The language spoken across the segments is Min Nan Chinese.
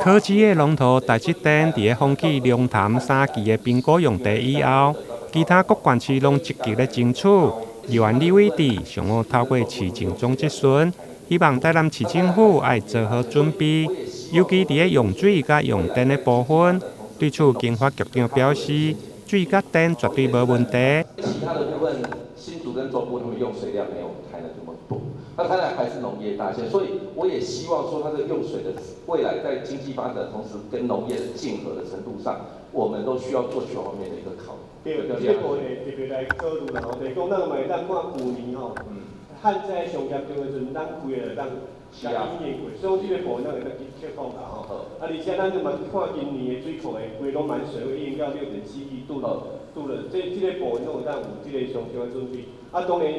科技的龍頭台積電，佇咧放棄龍潭三期的評估用地以後，其他各縣市攏積極咧爭取。議員李偉智上午透過市政總質詢，希望台南市政府愛做好準備，尤其佇咧用水佮用電的部分。對此，經發局長表示，水佮電絕對無問題。其他的部分，新竹跟中部他們用水量沒有台南這麼多，那台南還是農業大縣，所以我也希望說，它的用水的未來在經濟發展的同時，跟農業的競合的程度上，我們都需要做全方面的一個考慮。對，這個部分會特別來考慮啦吼，就是講咱嘛會當看舊年吼，旱災上嚴重的時陣，咱規个當共淹過，所以這個部分咱會當去克服啦吼。啊，而且咱就嘛看今年的水庫的規攏滿水位已經到6.7億噸噸了，這個部分攏會當有這個上相的準備。啊，當然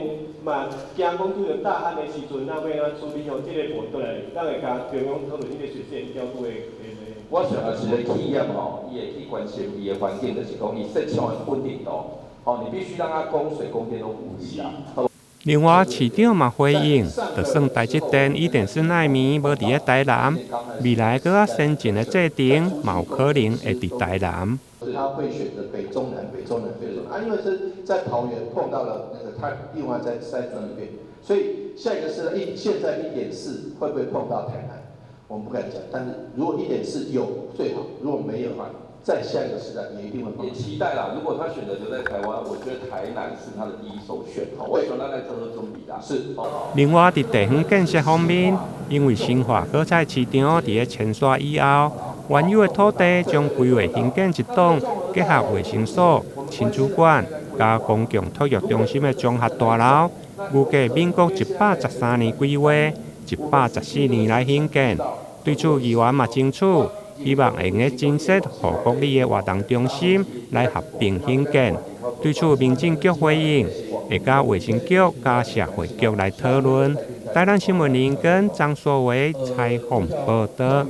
嘛驚講拄著大旱的時陣，咱欲按怎處理吼？這個部分倒來，咱會共中央討論這個水資源調度的。我想的是企業吼，伊會去關心伊的環境，就是講伊設廠的穩定度，吼，你必須讓它供水供電都無虞啦。另外，市長嘛回應，就算台積電1.4奈米無佇咧台南，未來閣較先進的製程，嘛有可能會佇台南。他會選擇北中南、北中南、北中南啊，因為是在桃園碰到了那個他另外再轉一遍，所以下一個是現在1.4會不會碰到台南？我們不敢講，但是如果1.4有最好，如果沒有的話，再下一個時代也一定會碰。也期待啦，如果他選擇留在台灣，我覺得台南是他的第一首選。好，我希望他來做做準備啦。是。另外，佇地方建設方面，因為新化果菜市場佇咧遷徙以後，原有的土地將規劃興建一棟結合衛生所、親子館佮公共托育中心的綜合大樓，預計民國113年規劃，114年來興建。對此，議員嘛爭取，希望會用增設護國里的活動中心來合併興建。對此，民政局回應，會佮衛生局佮社會局來討論。台南新聞林根張碩維採訪報導。